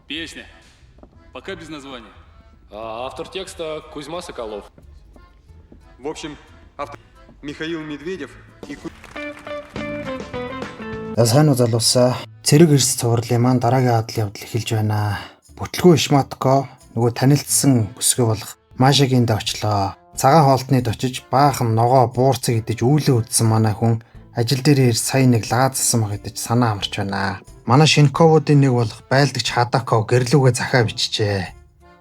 Песня. Пока без названия. А автор текста Кузьма Соколов. В общем, автор Михаил Медведев и За сайн уу залуусаа. Цэрэг эрс цувралын маань дараагийн адал явдал эхэлж байна. Бүтлгүй Шматко нөгөө танилцсан бүсгүй болох Машагийн дэ очлоо. Цагаан хоолтныг очиж баахан ногоо буурцаг идэж үүлээ үдсэн манай хүн ажил дээр сая нэг лаазсан баг идэж санаа амарч байна. Манай Шинковуудын нэг болох байлдагч Хадаков гэрлүүгээ захаа бичжээ.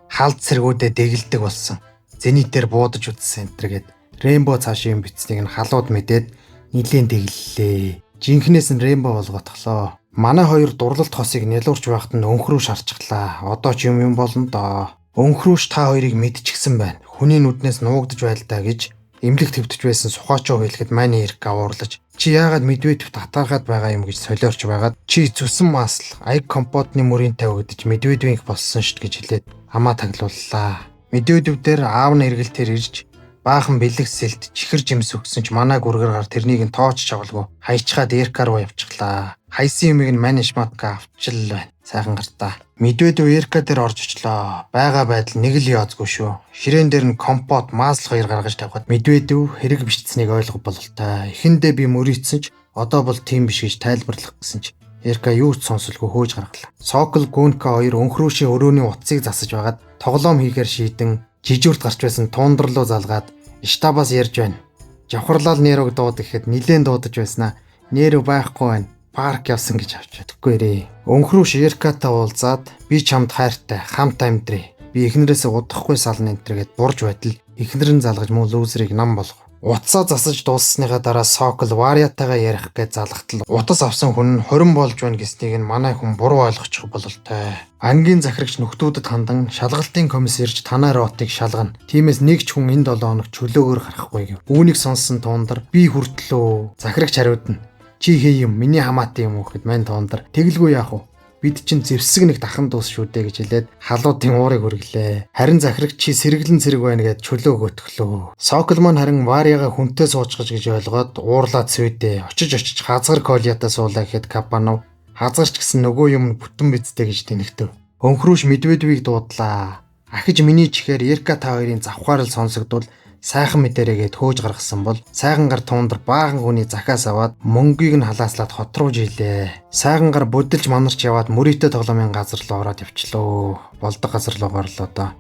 Халд цэргүүдээ дэгэлдэг болсон. Зенитээр буудаж үтсэн энтергээд Рэмбо цааш юм бичснийг нь халууд мэдээд нилийн дэглэлээ. Жинхнээс нь Рэмбо болгоотглоо. Манай хоёр дурлалт хосыг нялуурч байхад нь өнхрүү шарчглаа. Одоо ч юм юм болно доо. Өнхрүүш та хоёрыг мэдчихсэн байна. Хүний нүднээс нуугдж байлдаа гэж эмнэлэг твдэж байсан сухаачуу хэлэхэд манай Эрка уурлаж чи яагаад Медведевт татаархаад байгаа юм гэж солиорч байгаад чи зүсэн масл аяг компотны мөрийн тавь гэдэж Медведевийнх болсон шт гэж хэлээд амаа таглууллаа. Медведев дээр аав нь эргэлтээр ирж баахан бэлэг сэлт чихэр жимс өгсөн ч манай гүргэр гар тэрнийг нь тооч чавлгүй хайчхаад Эрка руу явчихлаа. Хайсан юмыг нь мань Шматка авчил байна. Сайхан гартаа. Медведев Эрка дээр орж очлоо. Бага байдал нэг л яазгүй шүү. Ширээн дээр нь компот, масл хоёр гаргаж тавихад Медведев хэрэг бичсэнийг ойлгох бололтой. Эхэндээ би мөрийцсэн ч одоо бол тийм биш гэж тайлбарлах гэсэн ч Эрка юу ч сонсолгүй хөөж гаргалаа. Сокол Гүнка хоёр өнхрүүшийн өрөөний утсыг засаж байгаад тоглоом хийхээр шийдэн жижүүрт гарч байсан тундар руу залгаад штабаас ярьж байна. Жавхарлал Нерог дууд гэхэд нилээн дуудаж байснаа Нерө байхгүй байна. Парк явсан гэж авч чадахгүй рээ. Өнхрүүш Эркатай уулзаад би чамд хайртай хамт амьдрий. Би эхнэрээсээ удахгүй сална энэ төр гэд бурж байтал эхнэр нь залгаж мөн лүүзрийг нам болгов. Утсаа засаж дууссаныхаа дараа Сокол Вариатайгаа ярих гэж залгатал утас авсан хүн нь хорин болж байна гэснийг нь манай хүн буруу ойлгочих бололтой. Ангийн захирагч нөхдүүдэд хандан шалгалтын комисс ирж танай ротыг шалгана. Тиймээс нэг ч хүн энэ 7 хоног чөлөөгөөр гарахгүй гэв. Үүнийг сонссон тундар би хүртлөө захирагч хариуд нь чи хий юм миний хамаатай юм уу гэхэд мань тундар тэгэлгүй яах вэ? Бид чинь зэвсэг нэг дахан дуус шүү дээ гэж хэлээд халуудын уурыг хүргэлээ. Харин захирагч чи сэргэлэн цэрэг байна гэд чөлөө өгөтглөө. Сокол маань харин Варяга хүнтэй суучгаж гэж ойлгоод уурлаа цвэдэ. Очиж очиж хазгар Колята суулаа гэхэд Капанов хазгарч гэсэн нөгөө юм нь бүтэн бидтэй гэж тэнэгтэв. Өнхрүүш Медведевийг дуудлаа. Ахиж миний чихээр Эрка та хоёрын завхаар л сонсогдвол сайхан мэдэрэ гэд хөөж гаргасан бол сайхан гар туундар баахан хүний захаас аваад мөнгийг нь халааслаад хот руу жилээ. Сайхан гар бүдэлж манарч яваад мөрийтэй тоглоомын газар руу ороод явчлоо. Болдог газар руу орлоо доо.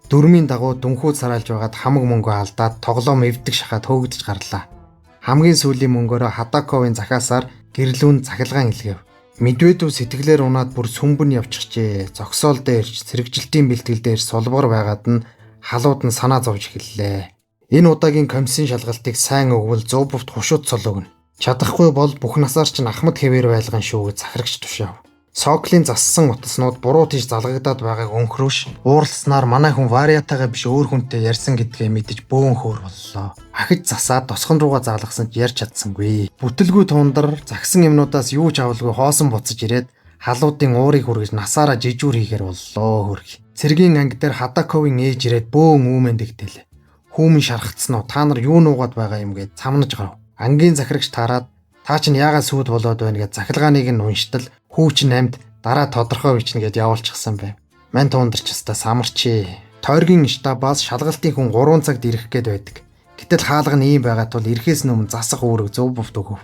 Дөрмийн дагуу дүнхүү сараалж байгаад хамаг мөнгө алдаад тоглоом эвдэг шахаад хөөгдөж гарлаа. Хамгийн сүүлийн мөнгөөрөө Хадаковын захаасаар гэрлүүн цахилгаан илгээв. Медведев сэтгэлээр унаад бүр сүмбэн явчихжээ. Зогсоол дээр ч сэргэжилтийн бэлтгэл дээр сулбар байгаад нь халууд нь санаа зовж эхэллээ. Энэ удаагийн комиссийн шалгалтыг сайн өгвөл Зубовт хушууд цол өгнө. Чадахгүй бол бүх насаар чинь Ахмад хэвээр байлган шүү гэж захирагч тушаав. Соклын зассан утаснууд буруу тийш залгагдаад байгааг өнхрөөш уурласнаар манай хүн Вариатайгаа биш өөр хүнтэй ярьсан гэдгээ мэдэж бөөн хөөр боллоо. Ахиж засаад тосгон руугаа заалгасан ч ярьж чадсангүй. Бүтэлгүй тундар загсан юмнуудаас юу ч авалгүй хоосон буцаж ирээд халуудын уурыг хүргэж насаараа жижүүр хийхээр боллоо хөрг. Цэргийн анги дээр Хадаковын ээж ирээд бөөн үүмэн дэгтэлээ. Хүүмэн шархацсан уу та нар юу нуугаад байгаа юм гээд цамнаж гарав. Ангийн захирагч таарад та чинь яагаад сүйд болоод байна гэд захилгааныг нь унштал хүү чинь амьд дараа тодорхой бичнэ гэд явуулчихсан байв. Мань туундарч өста самарчээ. Тойргийн штабаас шалгалтын хүн 3 цагт ирэх гээд байдаг. Гэтэл хаалга нь ийм байгаа тул ирэхээс өмнө засах үүрэг Зубовт өгөв.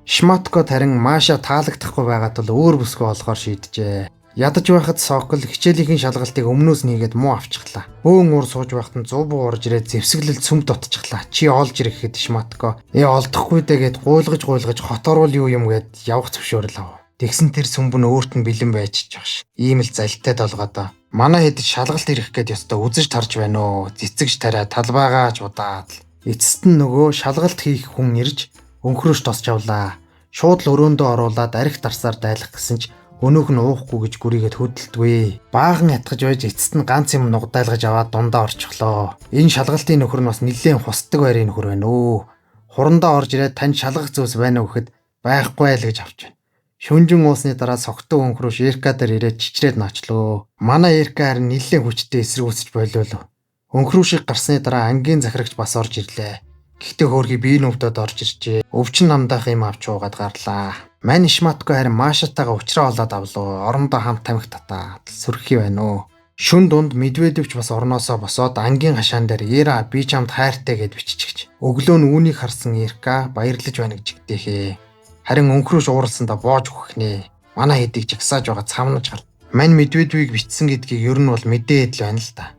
Шматко харин Маша таалагдахгүй байгаа тул өөр бүсгүй олохоор шийджээ. Ядаж байхад Сокол хичээлийнхэн шалгалтыг өмнөөс нь хийгээд муу авчихлаа. Бөөн уур сууж байхад нь Зубов орж ирээд зэвсэглэл сүм дутчихлаа. Чи олж ирэх гэхэд Шматко олдохгүй дээ гэд гуйлгаж гуйлгаж хот орвол юу юм гэд явах зөвшөөрөл ав. Тэгсэн тэр сүмб нь өөрт нь бэлэн байж чаш. Ийм л залтай толгойдоо. Манай хэд шалгалт ирэх гээд ёстой үзэж тарж байна уу? Цэцэгж тариа талбайгаач удаад л. Эцэст нь нөгөө шалгалт хийх хүн ирж өнхрөөш тосч авлаа. Шууд л өрөөндөө оруулаад арх дарсаар дайлах гэсэн ч өнөөх нь уухгүй гэж гүрийгээд хөдөлдгүй. Баахан ятгаж байж эцэст нь ганц юм нугдайлгаж аваад дундаа орчихлоо. Энэ шалгалтын нөхөр нь бас нэлээд хусдаг байрын нөхөр байна өө. Хурандаа орж ирээд танд шалгах зүйлс байна уу гэхэд байхгүй л гэж авч байна. Шүнжин уусны дараа согтуу өнхрөөш Эрка дээр ирээд чичрээд наачлоо. Манай Эрка харин нэлээд хүчтэй эсрэг үүсэж болиолоо. Өнхрөөшийг гарсны дараа ангийн захирагч бас орж ирлээ. Гэхдээ хөөрхий бие нүвдөд орж иржээ. Өвчин намдаах юм авч уугаад гарлаа. Мань Ишматко харин Машатайгаа уучраа олоод авлаа. Орондоо хамт тамхи татаад сүрхий байна уу. Шүн дунд Медведевч бас орноосоо босоод ангийн хашаан дээр "Ира, би чамд хайртай" гэд биччихэж. Өглөө нь үүнийг харсан Ирка баярлаж байна гэж жигтэйхээ. Харин өнхрөөш ууралсандаа боож өгөх нэ. Манай хэдийг жагсааж байгаа цамнаж гал. Мань Медведевийг бичсэн гэдгийг ер нь бол мэдээд л байна л да.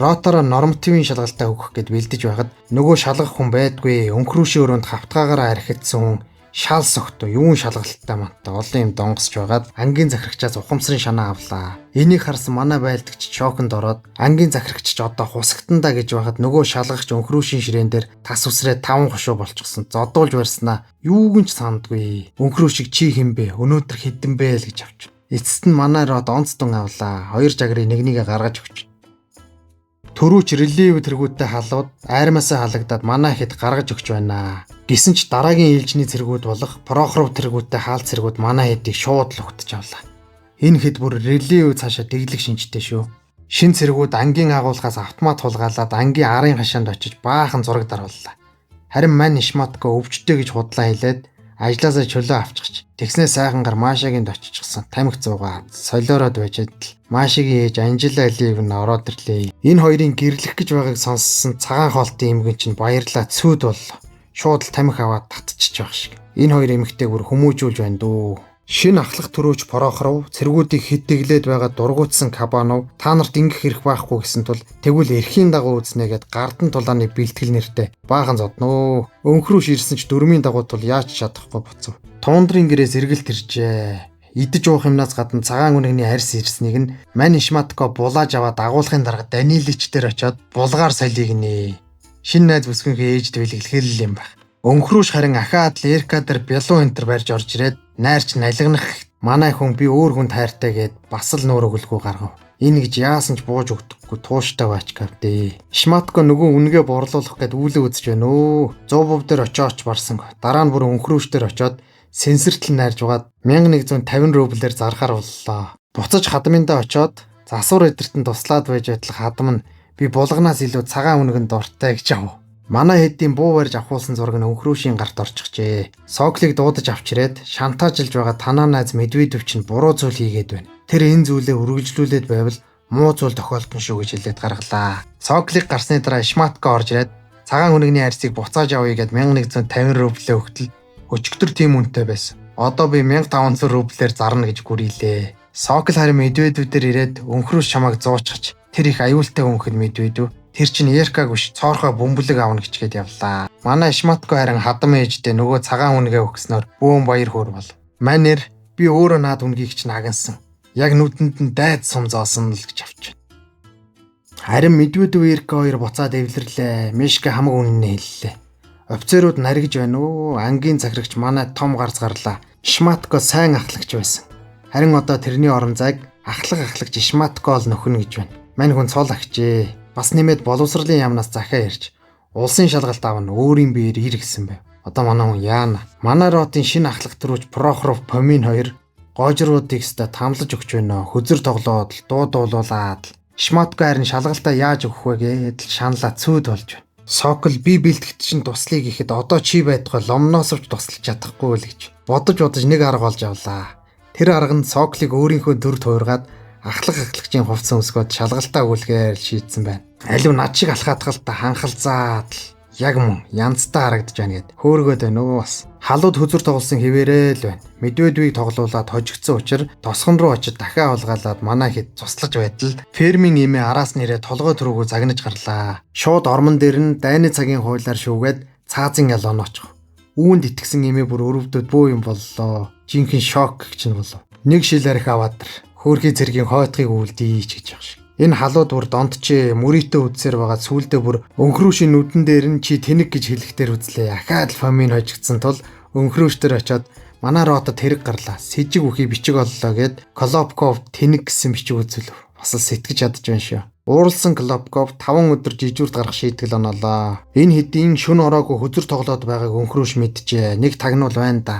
Ротороо нормативын шалгалтаа өгөх гэд бэлдэж байхад нөгөө шалгах хүн байдгүй. Өнхрөөшийн өрөөнд хавтгаагаараа архитсан хүн шал согтуу юун шалгалттай мантаа олон юм донгосч байгаад ангийн захирагчаас ухамсарын шанаа авлаа. Энийг харсан манай байлдагч шоконд ороод ангийн захирагч ч одоо хусагтандаа гэж байхад нөгөө шалгагч өнхрөөшийн ширээн дээр тас үсрээ 5 хошуу болчихсон. Зодуулж барьснаа юуг нь ч сандгүй. Өнхрөө шиг чи хин бэ? Өнөөдөр хэдэн бэ л гэж авч. Эцэст нь манай род онц дун авлаа. Хоёр жагрын нэг нэгэ гаргаж өгч. Төрүүч релив тэргүүтээ халууд армиасаа халагдаад манай хэд гаргаж өгч байна. Гэсэн ч дараагийн ээлжний цэргүүд болох Прохоров тэргүүтээ хаал цэргүүд манай хэдийг шууд л өгтөж авлаа. Энэ хэд бүр релив цаашаа дэглэх шинжтэй шүү. Шин цэргүүд ангийн агуулгаас автомат хулгайлаад ангийн арын хашаанд очиж баахан зураг дарууллаа. Харин мань Ишматко өвчтэй гэж худлаа хэлээд ажлаасаа чөлөө авчихч. Тэгснээ сайхан гар Машагийн оччихсан. Тамхи зуугаад солиороод байж адил Машагийн ээж Анжела Алиев нь ороод ирлээ. Энэ хоёрын гэрлэх гэж байгааг сонссон цагаан хоолтын эмгэн чинь баярлаа цүүд боллоо. Шууд л тамхи аваад татчих байх шиг. Энэ хоёр эмэгтэй бүр хүмүүжүүлж байна дөө. Шинэ ахлах төрөөч Прохоров цэргүүдийг хэд тэглээд байгаа дургуутсан Кабанов та нарт ингэх хэрэг байхгүй гэсэн тул тэгвэл эрхийн дагуу үзнэ гэд гардан тулааны бэлтгэл нэртэй баахан зодноо. Өнхрөөш ирсэн ч дөрмийн дагуу тул яаж чадахгүй буцав. Тундрын гэрээс эргэлт иржээ. Идэж уух юмнаас гадна цагаан үнэгний арьс ирснийг нь Мань Ишматко булааж аваад агуулгын дарга Данилич дээр очиод булгаар солийг нэ. Шинэ найз бүсгүйнхээ ээжд бэлгэлхэл юм баг. Өнхрөөш харин ахаад л Эрка дээр бялуу энтер барьж орж ирээд найрч налигнах манай хүн би өөр хүнд хайртай гэд бас л нүүр өглгүй гаргав. Энэ гэж яасан ч бууж өгдөггүй тууштай баачка дээ. Шматко нөгөө үнгээ борлуулах гэд үүлээ үзэж байна өө. 100% дээр очооч барсан. Дараа нь бүр өнхрөөш дээр очоод сенсортэл найрж угаад 1150 рублээр зархаар боллоо. Буцаж хадминдаа очоод засвар эдэртэн туслаад байж байтал хадам нь би булганаас илүү цагаан үнгэнд дуртай гэж ав. Манай хэдийн буу барьж авахулсан зураг нь өнхрөөшийн гарт орчихжээ. Соклыг дуудаж авчирээд шантаажлж байгаа танаа найз Медведев чинь буруу зүйл хийгээд байна. Тэр энэ зүйлээ үргэлжлүүлээд байвал муу зүйл тохиолдно шүү гэж хэлээд гаргалаа. Соклыг гарсны дараа Шматко орж ирээд цагаан үнэгний арьсыг буцааж авъя гэд 1150 рублээ өгтөл өчигдөр тийм үнэтэй байсан. Одоо би 1500 рублээр зарна гэж гүрийлээ. Сокл харин Медведев дээр ирээд өнхрөөш чамайг зуучхаж тэр их аюултай хүн хэд Медведев. Тэр чинь Эркаг биш цоорхой бөмбөлөг авна гэчгээд явлаа. Манай Шматко харин хадам ээждээ нөгөө цагаан үнгээ өгснөөр бөөн баяр хөөр бол. Манер би өөрөө наад үнгийг чинь агнсан. Яг нүдэнд нь дайд сум зоосон л гэж авч. Харин Медведев Эрка хоёр буцаад эвлэрлээ. Мишка хамаг үнэнээ хэллээ. Офицерууд наригж байна уу? Ангийн захирагч манай том гарц гарлаа. Шматко сайн ахлагч байсан. Харин одоо тэрний орон зайг ахлах ахлагч Шматко л нөхнө гэж байна. Мань хүн цол агчээ. Бас нэмээд боловсролын яамнаас захиа ирж улсын шалгалт авна өөрийн биеэр ир гэсэн байв. Одоо манай хүн яана. Манай ротын шинэ ахлах төрүүч Прохоров Помин хоёр гожруудыг ста тамлаж өгч байна. Хөзөр тоглоод дуу дуулуулаад Шматко харин шалгалтаа яаж өгөх вэ гэдэл шаналаа цүүд болж байна. Сокол би бэлтгэгт чинь туслая гэхэд одоо чи байтугай ломносовч тусалж чадахгүй л гэж бодож бодож нэг арга олж авлаа. Тэр арга нь Соклыг өөрийнхөө дүр туургаад ахлах ахлагчийн хувцас өмсгөөд шалгалтаа өгүүлгээр шийдсэн байна. Алив над шиг алхаатгалта ханхалзаад л яг мөн янзтай харагдаж байна гэд хөөргөөд байна өө бас. Халууд хөзөр тоглосон хിവэрээ л байна. Медведевийг тоглуулад хожигдсон учраас тосгон руу очиж дахиад хулгайлаад манай хэд цуслаж байтал фермийн эмээ араас нэрээ толгой төрөөгөө загнаж гарлаа. Шууд ормон дээр нь дайны цагийн хуулиар шүүгээд цаазын ялон очих. Үүнд итгэсэн эмээ бүр өрөвдөд бөө юм боллоо. Жинхэнэ шок гэх чинь болов. Нэг шил арх аваад хөөрхий цэргийн хойтхыг үлдээч гэж байгаа шиг. Энэ халууд бүр донтчээ мөрийтэй үдсээр байгаа сүулдэ бүр өнхрөөшийн нүдэн дээр нь чи тэнэг гэж хэлэхтэр үзлээ. Ахаад л фамин хожигдсан тул өнхрөөш дээр очиод манай ротод хэрэг гарлаа. Сэжиг үхий бичиг оллоо гэд Колобков тэнэг гэсэн бичиг үзүүлв. Бас л сэтгэж чадж байна шүү. Ууралсан Колобков 5 өдөр жижүүрт гарах шийтгэл оноолоо. Энэ хэдийн шүн ороогүй хөзөр тоглоод байгааг өнхрөөш мэджээ. Нэг тагнуул байна да.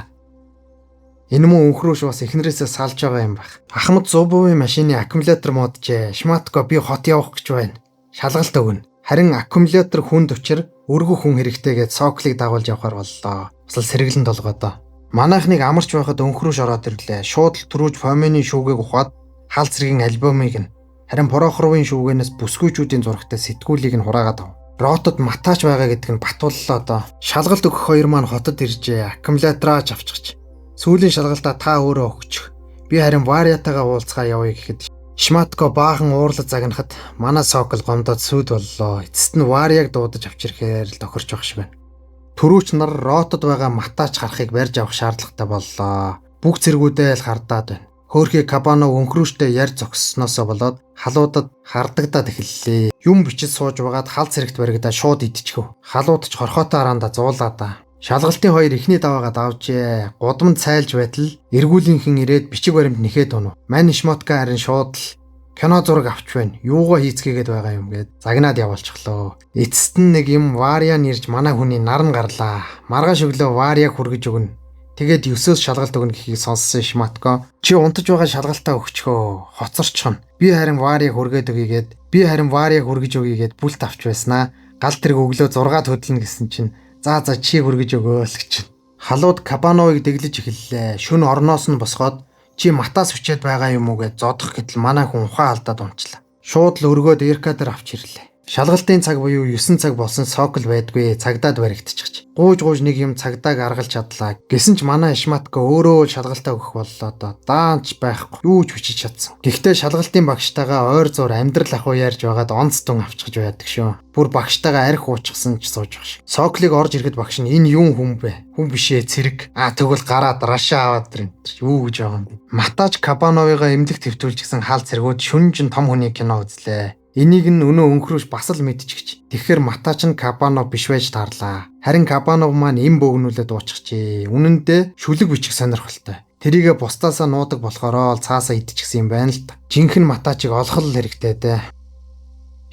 Энэ мөн өнхрөөш бас эхнэрээсээ салж байгаа юм баг. Ахмад Зубовын машины аккумулятор моджээ. Шматко би хот явах гэж байна. Шалгалт өгнө. Харин аккумулятор хүнд учир өргөх хүн хэрэгтэй гэд Соклыг дагуулж явахар боллоо. Бас л сэргэлэн толгойдоо. Манайхныг амарч байхад өнхрүүш ороод ирлээ. Шууд л түрүүж Фомины шүүгээг ухаад хал цэргийн альбомыг нь харин Прохоровын шүүгэнээс бүсгүйчүүдийн зурагтай сэтгүүлийг нь хураагаад ав. Ротод матаач байгаа гэдг нь батууллаа доо. Шалгалт өгөх хоёр маань хотод иржээ. Аккумулятораа ч авчихч. Сүүлийн шалгалтаа та өөрөө өгчих. Би харин Варятагаа уулзгаа явъя гэхэд Шматко баахан уурлаж загнахад манай Сокол гомдоод сүд боллоо. Эцэст нь Варяг дуудаж авч ирэхээр л тохирч байх шиг байна. Төрүүч нар ротод байгаа матаач харахыг барьж авах шаардлагатай боллоо. Бүх цэргүүдээ л хардаад байна. Хөөхий Кабанов өнхрүүштэй ярьж зогссоноосоо болоод халуудад хардагдаад эхэллээ. Юм бичиж сууж байгаад хал цэрэгт баригдаа шууд идчихв. Халууд ч хорхоотой араандаа зуулаа да. Шалгалтын хоёр эхний даваагаа давжээ. Гудамд цайлж байтал эргүүлийнхэн ирээд бичиг баримт нэхэд унав. Мань Шмотка харин шууд л кино зураг авч байна. Юугаа хийцгээгээд байгаа юм гээд загнаад явуулчихлоо. Эцэст нь нэг юм Варя нэрж манай хүний нар нь гарлаа. Маргааш өглөө Варяг хүргэж өгнө. Тэгээд 9-өөс шалгалт өгнө гэхийг сонссон Шматко. Чи унтаж байгаа шалгалтаа өгчхөө. Хоцорчихно. Би харин Варяг хүргээд өгье гээд би харин Варяг хүргэж өгье гээд бүлт авч байснаа. Гал тэрэг өглөө 6-д хөдлөнө гэсэн чинь за чи хүргэж өгөөл гэж. Халууд Кабановыг дэглэж эхэллээ. Шүн орноос нь босгоод чи матаас хүчээд байгаа юм уу гэж зодох гэтэл манай хүн ухаан алдаад унчлаа. Шууд л өргөөд Ирка дээр авч ирлээ. Шалгалтын цаг буюу 9 цаг болсон Сокол байдгүй цагдаад баригдчихж. Гууж гууж нэг юм цагдааг аргалж чадлаа. Гэсэн ч манай Шматко өөрөө л шалгалтаа өгөх боллоо доо. Даанч байхгүй. Юу ч бичиж чадсан. Гэхдээ шалгалтын багштайгаа ойр зур амьдрал ахуй ярьж байгаад онц тун авчихж байдаг шүү. Бүр багштайгаа арх уучсан ч сууж байх шиг. Соклыг орж ирэхэд багш нь энэ юун хүн бэ? Хүн биш ээ цэрэг. Аа тэгвэл гараад рашаа аваад ирэн. Юу гэж байгаа юм бэ? Матаач Кабановыгаа эмнэлэг твтүүлчихсэн хаал цэргүүд шүнжин том хүний кино үзлээ. Энийг нь өнөө өнхрүүш бас л мэдчихэж. Тэгэхээр матаач нь Кабанов биш байж таарлаа. Харин Кабанов маань эм бөөгнүүлээд ууччихжээ. Үнэн дээр шүлэг бичих сонирхолтой. Тэрийгэ бусдаасаа нуудаг болохоороо л цаасаа идчихсэн юм байна л та. Жинхэнэ матаачийг олох л хэрэгтэй дээ.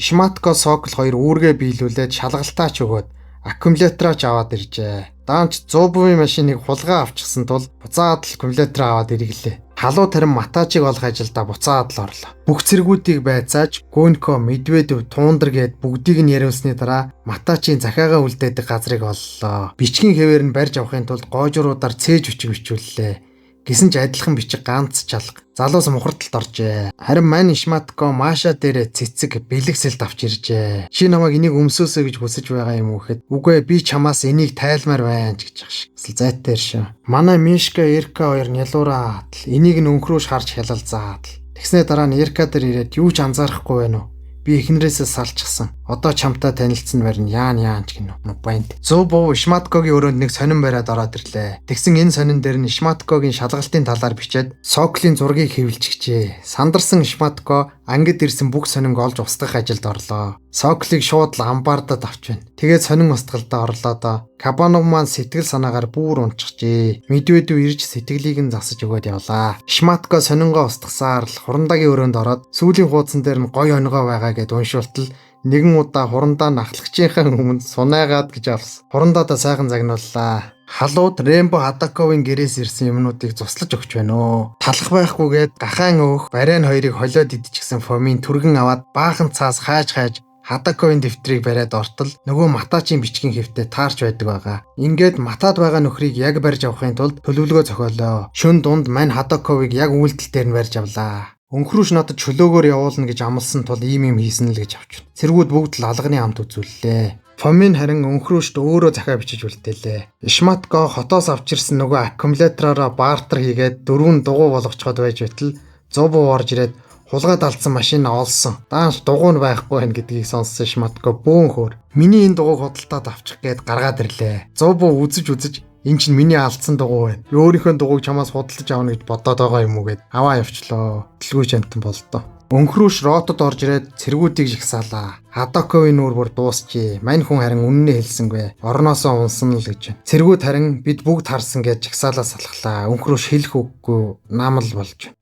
Шматко Сокол хоёр үүргээ биелүүлээд шалгалтаа ч өгөөд аккумулятораа ч аваад иржээ. Даанч 100% машиныг хулгай авчихсан тул буцаад л аккумулятор аваад ирэглээ. Халууд харин матаачийг олох ажилдаа буцаад л орлоо. Бүх цэргүүдийг байцааж Гөнко, Медведев, Тундр гээд бүгдийг нь яриулсны дараа матаачийн захиагаа үлдээдэг газрыг оллоо. Бичгийн хэвээр нь барьж авахын тулд гоожруудаар цээж бичиг бичүүллээ. Гэсэн ч адилхан бичиг ганц чалга. Залуус мухардалд оржээ. Харин мань Шматко Маша дээрээ цэцэг бэлэг сэлт авч иржээ. Чи намайг энийг өмсөөсэй гэж хүсэж байгаа юм уу гэхэд үгүй би чамаас энийг тайлмаар байна ч гэж ах шиг. Эсвэл зайтай шээ. Манай Мишка, Ирка хоёр нялуураа атал. Энийг нь өнхрөөш харж хялал заатал. Тэгснээ дараа нь Ирка дээр ирээд юу ч анзаарахгүй байна уу? Би эхнэрээсээ салчихсан. Одоо чамтай танилцсан барин яан яан ч гинэ. Баянт. Зубов Шматкогийн өрөөнд нэг сонин бариад ороод ирлээ. Тэгсэн энэ сонин дээр нь Шматкогийн шалгалтын талаар бичээд Соклын зургийг хэвлчихжээ. Сандарсан Шматко ангид ирсэн бүх сонинг олж устгах ажилд орлоо. Соклыг шууд л амбардад авч байна. Тэгээд сонин устгалдаа орлоо доо. Кабанов маань сэтгэл санаагаар бүр унчихжээ. Медведев ирж сэтгэлийг нь засаж өгөөд явлаа. Шматко сонингоо устгасаар л хурандаагийн өрөөнд ороод сүүлийн хуудсан дээр нь гой онигоо байгаа гэд уншуултал нэгэн удаа хурандаа нахлагчийнхаа өмнө сунаагаад гэж авсан. Хурандаадаа сайхан загнууллаа. Халууд Рэмбо Хадаковын гэрээс ирсэн юмнуудыг цуслаж өгч байна өө. Талах байхгүйгээд гахаан өөх барайн хоёрыг холиод идчихсэн Фомин түргэн аваад баахан цаас хайж хайж Хадаковын дэвтрийг бариад ортол нөгөө матаачийн бичгийн хэвтээ таарч байдаг байгаа. Ингээд матаад байгаа нөхрийг яг барьж авахын тулд төлөвлөгөө зохиолоо. Шөн дунд мань Хадаковыг яг үйлдэл дээр нь барьж авлаа. Өнхрүүш надад чөлөөгөөр явуулна гэж амласан тул ийм юм хийсэн л гэж авч. Цэргүүд бүгд л алганы амт үзүүллээ. Фомин харин өнхрүүшд өөрөө захиа бичиж үлдээлээ. Шматко хотоос авчирсан нөгөө аккумулятораараа бартер хийгээд дөрвөн дугуй болгочход байж байтал Зубов орж ирээд хулгайд алдсан машин олсон. Даанч дугуй нь байхгүй байна гэдгийг сонссон Шматко бөөн хөөр. Миний энэ дугуйг худалдаад авчих гээд гаргаад ирлээ. Зубов үзэж үзэж энэ чинь миний алдсан дугуй байна. Өөрийнхөө дугуйг чамаас худалдаж авна гэж бодоод байгаа юм уу гэд аваа явчлаа. Дэлгүүч амтан болдоо. Өнхрүүш ротод орж ирээд цэргүүдийг жагсаалаа. Хадаковын нүүр бүр дуусчээ. Мань хүн харин үннээ хэлсэнгүй. Орноосоо унсан л гэж. Цэргүүд харин бид бүгд харсан гэж жагсаалаа салхлаа. Өнхрүүш хэлэх үггүй наамал болж.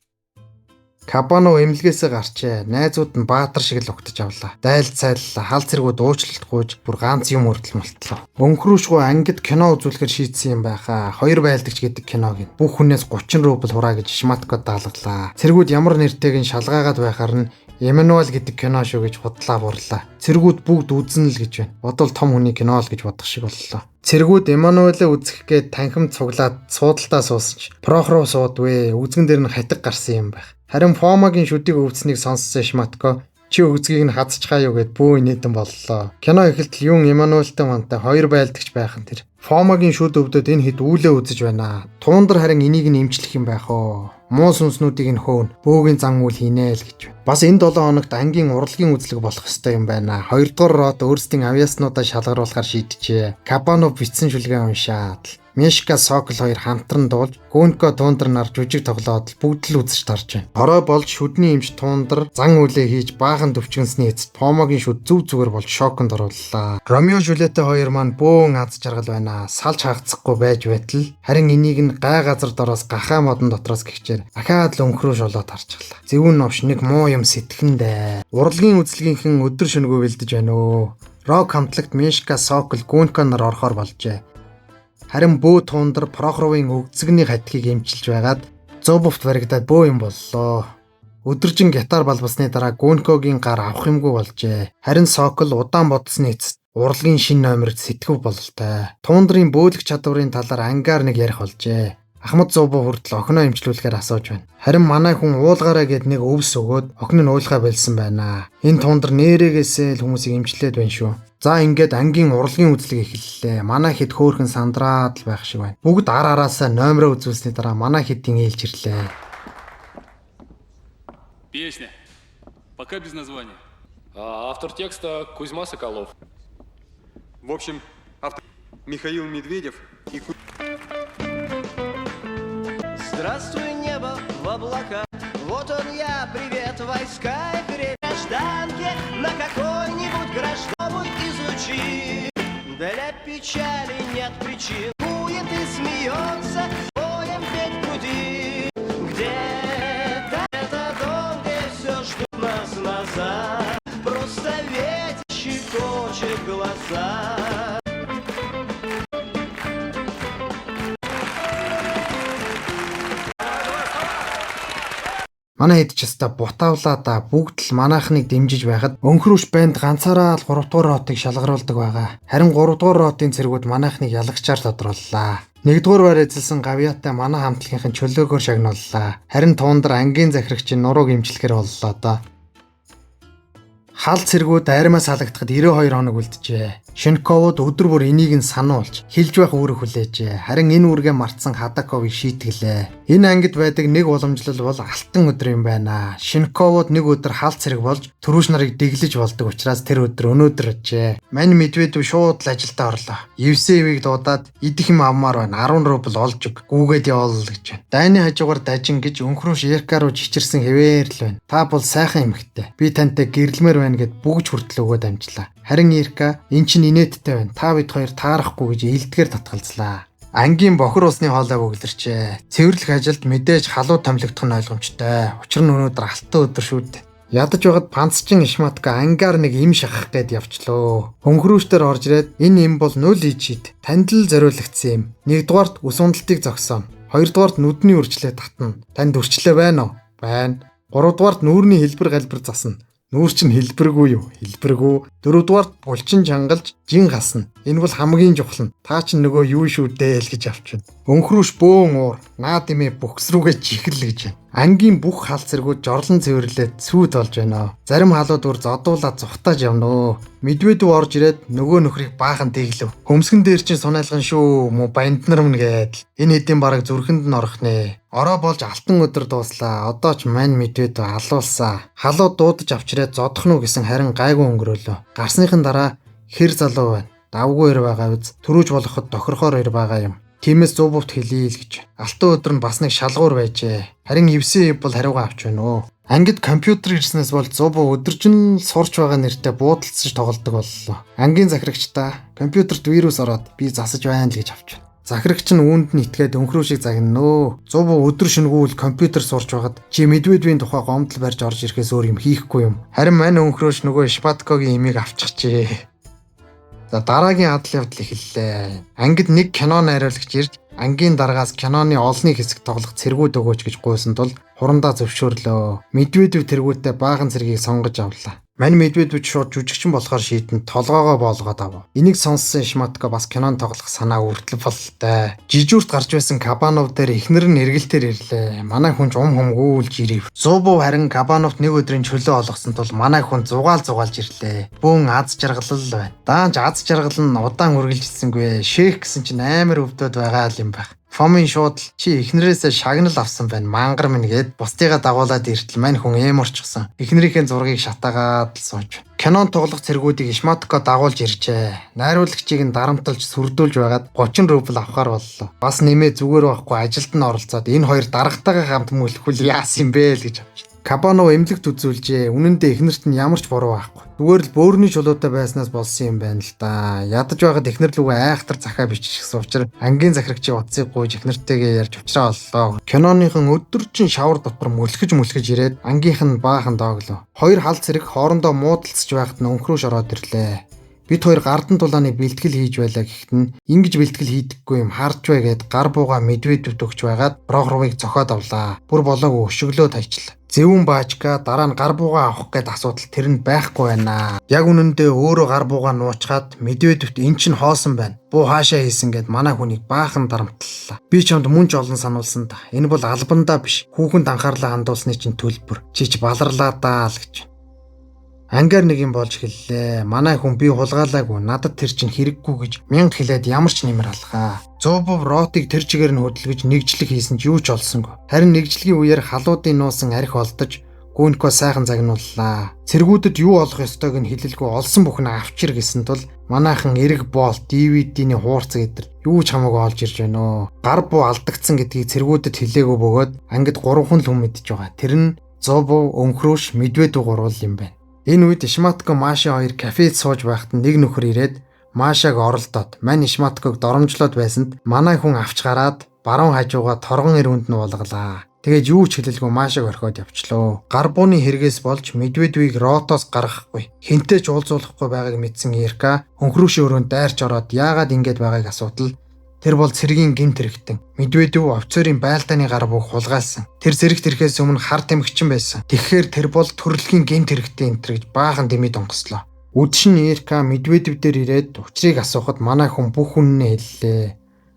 Кабанов эмнэлгээсээ гарчээ. Найзууд нь баатар шиг л угтаж авлаа. Дайл цайллаа. Хал цэргүүд уучлалт гуйж бүр ганц юм хүртэл мултлаа. Өнхрүүшгүй ангид кино үзүүлэхээр шийдсэн юм байхаа. Хоёр байлдагч гэдэг киног нь бүх хүнээс 30 рубль хураа гэж Шматко даалгалаа. Цэргүүд ямар нэртэйг нь шалгаагаад байхаар нь Эммануэль гэдэг кино шүү гэж худлаа бурлаа. Цэргүүд бүгд үзнэ л гэж байна. Бодвол том хүний кино л гэж бодох шиг боллоо. Цэргүүд Эммануэлээ үзэх гээд танхим цуглаад суудалтаа суусан ч Прохоров суудвэ. Үзгэн дээр нь хатиг гарсан юм байх. Харин Фомагийн шүдийг өвдсөнийг сонссон Шматко чи өгзгийг нь хазчихаа юу гэд бүү инээдэн боллоо. Кино эхэлтэл юун Эммануэлтэй мантай хоёр байлдагч байх нь тэр. Фомагийн шүд өвдөд энэ хэд үүлээ үзэж байна. Туундар харин энийг нь эмчлэх юм байх оо. Муу сүнснүүдийг нь хөөн, бөөгийн зан үйл хийнэ л гэж байна. Бас энэ 7 хоногт ангийн урлагийн үзлэг болох ёстой юм байна. 2 дугаар рот өөрсдийн авьяаснуудаа шалгаруулахар шийджээ. Кабанов бичсэн шүлгээ уншаад Мишка Сокол хоёр хамтран дуулж, Гүнко Тундр нар жүжиг тоглоод бүгд л үзэж тарж байна. Хорой болж шүдний эмч Тундр зан үйлээ хийж баахан төвчгөнсний эцэст Помогийн шүд зүв зүгээр болж шоконд орууллаа. Ромео Жулиеттэй хоёр маань бөөн аз жаргал байна. Салж хагацхгүй байж байтал харин энийг нь гай газар дороос гахаа модон дотроос гихчээр дахиад л өнхрөө шолоод харчихлаа. Зөвүүн новш нэг муу юм сэтгэндэ. Урлагийн үзлэгийнхэн өдөр шөнөгүй бэлдэж байна өө. Рок хамтлагт Мишка Сокол Гүнко нар орохоор болжээ. Харин бөө туундар Прохоровын өгцөгний хатгийг эмчилж байгаад Зубовт баригдаад бөө юм боллоо. Өдөржин гитар балбасны дараа Гүнкогийн гар авах юмгүй болжээ. Харин Сокол удаан бодсны эцэст урлагийн шинэ номерт сэтгэв бололтой. Туундрын бөөлөх чадварын талаар ангаар нэг ярих болжээ. Ахмад Зубов хүртэл охиноо эмчлүүлэхээр асууж байна. Харин манай хүн уулгаараа гэд нэг өвс өгөөд охин нь уйлахаа болсон байна. Энэ туундар нэрээгээсээ л хүмүүсийг эмчлээд байна шүү. За ингээд ангийн урлагийн үзлэг эхэллээ. Манай хэд хөөхөн сандраад л байх шиг байна. Бүгд ар араасаа номероо үзүүлсний дараа манай хэдийн ээлж ирлээ. Песня. Пока без названия. Автор текста Кузьма Соколов. В общем, автор Михаил Медведев и Здравствуй, небо в облаках. Вот он я, привет, войска и гражданке на какой-нибудь гражданку изучи. Для печали нет причин. Кует и смеется, боем петь в груди. Где-то это дом, где все ждут нас назад. Просто ветер щекочет глаза. Манай хэд ч өста бутаавлаа да бүгд л манайхныг дэмжиж байхад өнхрүүш банд ганцаараа л 3 дугаар ротыг шалгаруулдаг байгаа. Харин 3 дугаар ротын цэргүүд манайхныг ялагчаар тодрууллаа. 1 дугаар байр эзэлсэн гавьяатай манай хамтлагийнхан чөлөөгөөр шагнууллаа. Харин туундар ангийн захирагчийн нурууг эмчлэхээр боллоо доо. Хал цэргүүд армиас халагдахад 92 хоног үлджээ. Шинковод өдөр бүр энийг нь сануулж хилж байх үүрэг хүлээжээ. Харин энэ үүргээ мартсан Хадаковыг шийтгэлээ. Энэ ангид байдаг нэг уламжлал бол алтан өдөр юм байна. Шинковод нэг өдөр хал цэрэг болж төрүүш нарыг дэглэж болдог учраас тэр өдөр өнөөдөр ажээ. Мань Медведев шууд л ажилдаа орлоо. Евсеевийг дуудаад идэх юм авмаар байна. 10 рубль олж өг. Гүүгээд явуул гэж байна. Дайны хажуугаар дажин гэж өнхрөөш Эрка руу чичирсэн хэвээр л байна. Та бол сайхан эмэгтэй. Би тантай гэрлэмээр байна гэд бүгж хүртэл өгөөд амжлаа. Харин Ирка эн чинь инээдтэй байна. Та бид хоёр таарахгүй гэж илдгээр татгалзлаа. Ангийн бохор усны хоолой бөглөрчээ. Цэвэрлэх ажилд мэдээж халуу томилогдох нь ойлгомжтой. Учир нь өнөөдөр алтан өдөр шүү дээ. Ядаж байгаад панцчин Ишматка ангаар нэг им шахах гээд явчлоо. Өнхрүүштэр орж ирээд энэ им бол 0 ичид. Танд л зориулагдсан юм. Нэгдүгээрт ус уналтыг зогсооно. Хоёрдугаарт нүдний үрчлээ татна. Танд үрчлээ байна уу? Байна. Гуравдугаарт нүүрний хэлбэр галбир засна. Нүүр чинь хэлбэргүй юу? Хэлбэргүй. Дөрөвдүгээрт булчин чангалж жин гасна. Энэ бол хамгийн чухал нь. Та чинь нөгөө юу шүү дээ л гэж авчина. Өнхрүүш бөөн уур. Наад имээ бүхс рүүгээ чихэл гэж байна. Ангийн бүх хал цэргүүд жорлон цэвэрлээд сүйд болж байна. Зарим халууд бүр зодуулаад зүхтааж явна өө. Медведев орж ирээд нөгөө нөхрийг баахан тэглэв. Хөмсгөн дээр чинь сунаалган шүү. Муу банднар мэн гээд. Энэ хэдийн бараг зүрхэнд нь орох нэ. Ороо болж алтан өдөр дууслаа. Одоо ч мань Медведев алуулсаа. Халууд дуудаж авчираад зодох нь уу гэсэн харин гайгүй өнгөрөөлөө. Гарсныхан дараа хэр залуу байна. Давгүй ир байгаа биз. Төрүүж болоход тохирохоор ир байгаа юм. Тиймээс Зубовт хэлье л гэж. Алтан өдөр нь бас нэг шалгуур байжээ. Харин Евсеев бол хариугаа авч байна өө. Ангид компьютер ирснээс бол Зубов өдөржин сурч байгаа нэртэй буудалцаж тоглодог боллоо. Ангийн захирагчдаа компьютерт вирус ороод би засаж байна л гэж авч байна. Захирагч нь үүнд нь итгээд өнхрөө шиг загнана өө. Зубов өдөр шөнөгүй л компьютер сурч байхад чи Медведевийн тухай гомдол барьж орж ирэхээс өөр юм хийхгүй юм. Харин мань өнхрөөш нөгөө Шпаткогийн имийг авчихжээ. За дараагийн адал явдал эхэллээ. Ангид нэг кино найруулагч ирж Ангийн дараагаас киноны олонний хэсэг тоглох цэргүүд өгөөч гэж гуйсан тул хурандаа зөвшөөрлөө. Медведев тэргүүтээ баахан цэргийг сонгож авлаа. Мань Медведев шууд жүжигчин болохоор шийдэн толгоогоо боолгоод авав. Энийг сонссон Шматко бас кинонд тоглох санаа үрдэл бололтой. Жижүүрт гарч байсан Кабанов дээр эхнэр нь эргэлтээр ирлээ. Манай хүн ч ум хумгүүлж ирэв. Зубов харин Кабановт нэг өдрийн чөлөө олгосон тул манай хүн зугаал зугаалж ирлээ. Бүүн аз жаргалал байна. Даанч аз жаргал нь удаан үргэлжилсэнгүй. Шээх гэсэн чинь амар өвдөд байгаа л юм байх. Фомин шууд л чи эхнэрээсээ шагнал авсан байна. Мангар минь гээд бусдыгаа дагуулад иртэл мань хүн эморчсон. Эхнэрийнхээ зургийг шатаагаад л сууж. Кинон тоглох цэргүүдийг Шматко дагуулж иржээ. Найруулагчийг нь дарамталж сүрдүүлж байгаад 30 рубль авахар боллоо. Бас нэмээ зүгээр байхгүй ажилд нь оролцоод энэ хоёр даргатайгаа хамт мөлхвөл яасан юм бэ л гэж авч. Кабанов эмнэлэгт үзүүлжээ. Үнэн дээр эхнэрт нь ямар ч буруу байхгүй. Зүгээр л бөөрийн чулуутай байснаас болсон юм байна л да. Ядаж байхад эхнэр лүгээ айхтар захаа биччихсэн учраас ангийн захирагчийн утсыг гуйж эхнэртэйгээ ярьж учраа оллоо. Киноныхон өдөржин шавар дотор мөлхөж мөлхөж ирээд ангийнх нь баахан дооглоо. Хоёр хал цэрэг хоорондоо муудалцж байхад нь өнхрөөш ороод ирлээ. Бид хоёр гардан тулааны бэлтгэл хийж байлаа гэхэд нь ингэж бэлтгэл хийдэггүй юм харж бай гэд гар бууга Медведевд өгч байгаад Прохоровыг цохиод авлаа. Бүр болоогүй өшөглөө таячлаа. Зэвүүн баажка дараа нь гар бууга авах гээд асуудал тэр нь байхгүй байна. Яг үнэндээ өөрөө гар бууга нуучгаад Медведевт эн чинь хоосон байна. Буу хаашаа хийсэн гэд манай хүнийг баахан дарамтлалаа. Би чамд мөн ч олон сануулсан да. Энэ бол албандаа биш. Хүүхэнд анхаарлаа хандуулсны чинь төлбөр. Чи ч баларлаа даа л гэж. Ангаар нэг юм болж хэллээ. Манай хүн би хулгаалаагүй. Надад тэр чинь хэрэггүй гэж мянга хэлээд ямар ч нэмэр алхаа. Зубов ротыг тэр чигээр нь хөдөлгөж нэгжлэг хийсэн ч юу ч олсонгүй. Харин нэгжлэгийн үеэр халуудын нуусан арх олдож Гүнко сайхан загнууллаа. Цэргүүдэд юу олох ёстойг нь хэлэлгүй олсон бүхэн авчир гэсэн тул манайхан эрг боол DVD-ний хуурц гэдэр юу ч хамаагүй олж ирж байна өө. Гар буу алдагдсан гэдгийг цэргүүдэд хэлээгүй бөгөөд ангид 3 хүн л хүн мэдж байгаа. Тэр нь Зубов, Өнхрөөш, Медведев гурвал юм байна. Энэ үед Шматко Маша хоёр кафед сууж байхад нэг нөхөр ирээд Машаг оролдоод мань Шматког доромжлоод байсанд манай хүн авч гараад баруун хажууга торгон эрүүнд нь уулгалаа. Тэгээд юу ч хэлэлгүй Машаг орхиод явчлоо. Гар бууны хэрэгээс болж Медведевийг ротоос гаргахгүй, хэнтэй ч уулзуулахгүй байгааг мэдсэн Ирка өнхрөөшийн өрөөнд дайрч ороод яагаад ингэж байгааг асуудал. Тэр бол цэргийн гэмт хэрэгтэн. Медведев офицерын байлдааны гар бууг хулгайлсан. Тэр зэрэгт ирэхээс өмнө хар тамхичин байсан. Тэгэхээр тэр бол төрөлхийн гэмт хэрэгтэн энэ гэж баахан дэмий донгослоо. Үдшин Ирка Медведев дээр ирээд учрыг асуухад манай хүн бүх үннээ хэллээ.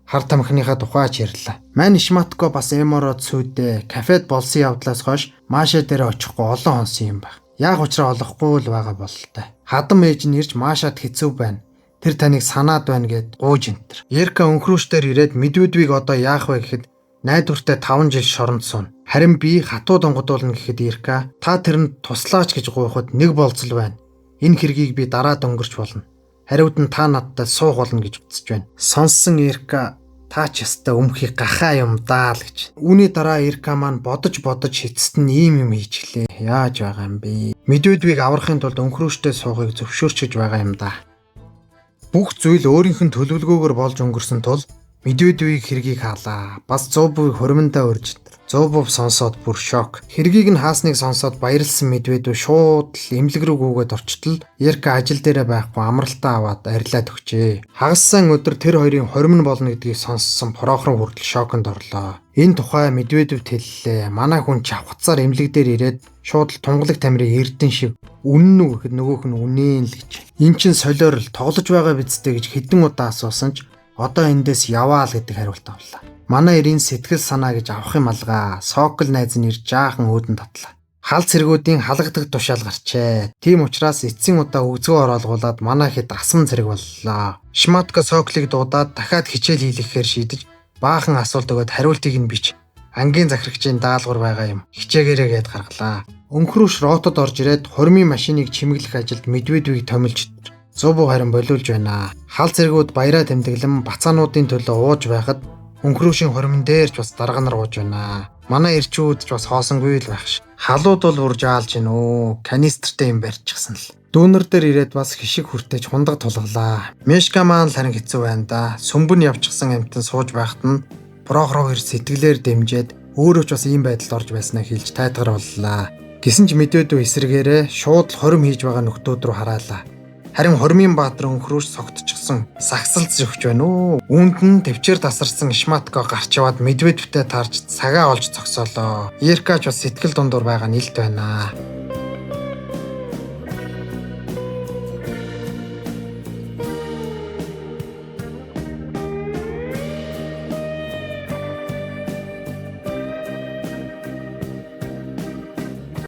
Хар тамхиныхаа тухай ч ярьлаа. Мань Шматко бас эмороод сүйдээ. Кафед болсон явдлаас хойш Маша дээр очихгүй олон хонсон юм баг. Яг учраа олохгүй л байгаа бололтой. Хадам ээж нь ирж Машад хэцүү байна. Тэр таныг санаад байна гэд гууж энтер. Ерка өнхрөөш дээр ирээд Медведевийг одоо яах вэ гэхэд найдвартай 5 жил шоронд сууна. Харин би хатуу донгодуулна гэхэд Ерка та тэрэнд туслаач гэж гуйхад нэг болцол байна. Энэ хэргийг би дараа дөнгөрч болно. Хариуд нь та надтай суух болно гэж утсаж байна. Сонссон Ерка та ч ястай өмхий гахаа юм даа л гэж. Үүний дараа Ирка маань бодож бодож эцэст нь ийм юм хийчихлээ. Яаж байгаа юм бэ? Медведевийг аврахын тулд өнхрөөштэй суухыг зөвшөөрч гэж байгаа юм да. Бүх зүйл өөрийнх нь төлөвлөгөөгөөр болж өнгөрсөн тул Медведевийг хэргийг хаалаа. Бас Зубовыг хуримдаа урьж. Зубов сонсоод бүр шок. Хэргийг нь хаасныг сонсоод баярлсан Медведев шууд л эмнэлэг рүү гүгээд орчтол Ерка ажил дээрээ байхгүй амралтаа аваад арилаад өгчээ. Хагас сайн өдөр тэр хоёрын хорим нь болно гэдгийг сонссон Прохоров хүртэл шоконд орлоо. Энэ тухай Медведевт хэллээ. Манай хүн чавхацаар эмнэлэг дээр ирээд шууд л тунгалаг тамирын эрдэн шиг үнэн үү гэхэд нөгөөх нь үнэн л гэж. Эн чин солиор л тоглож байгаа бидтэй гэж хэдэн удаа асуусан ч одоо эндээс яваа л гэдэг хариулт авлаа. Манай эрийн сэтгэл санаа гэж авах юм алгаа. Сокол найз нь ирж жаахан өөдөн татлаа. Хал цэргүүдийн халгадаг тушаал гарчээ. Тийм учраас эцсийн удаа өгзгөө ороолгуулад манай хэд асман цэрэг боллоо. Шматко Соколыг дуудаад дахиад хичээл хийлгэхээр шийдэж баахан асуулт өгөөд хариултыг нь бич. Ангийн захирагчийн даалгавар байгаа юм. Хичээгээрээ гээд гаргалаа. Өнхрөөш ротод орж ирээд хормын машиныг чимэглэх ажилд Медведевийг томилж Зубов харин болиулж байна. Хал цэргүүд баяраа тэмдэглэн бацаануудын төлөө ууж байхад өнхрөөшийн хормон дээр ч бас дарга нар ууж байна. Манай эрчүүд ч бас хоосонгүй л байх ш. Халууд бол бүр жаалж гин өө. Канистртэй юм барьчихсан л. Дүүнер дээр ирээд бас хишиг хүртэж хундаг тулгалаа. Мешка маань л харин хэцүү байна да. Сүмбэн явчихсан амтан сууж байхад нь Прохоров ир сэтгэлээр дэмжиж өөрөө ч бас ийм байдалд орж байснаа хэлж тайтгар боллаа. Гэсэн ч Медведев эсрэгээрээ шууд л хорим хийж байгаа нөхдүүд рүү хараалаа. Харин Хормын баатар өнхрөөж согтчихсон сагсалз өгч байна уу. Үүнд нь төвчээр тасарсан Шматко гарч яваад Медведевтэй таарч цагаа олж зогсоолоо. Еркач бас сэтгэл дундуур байгаа нь илт байна.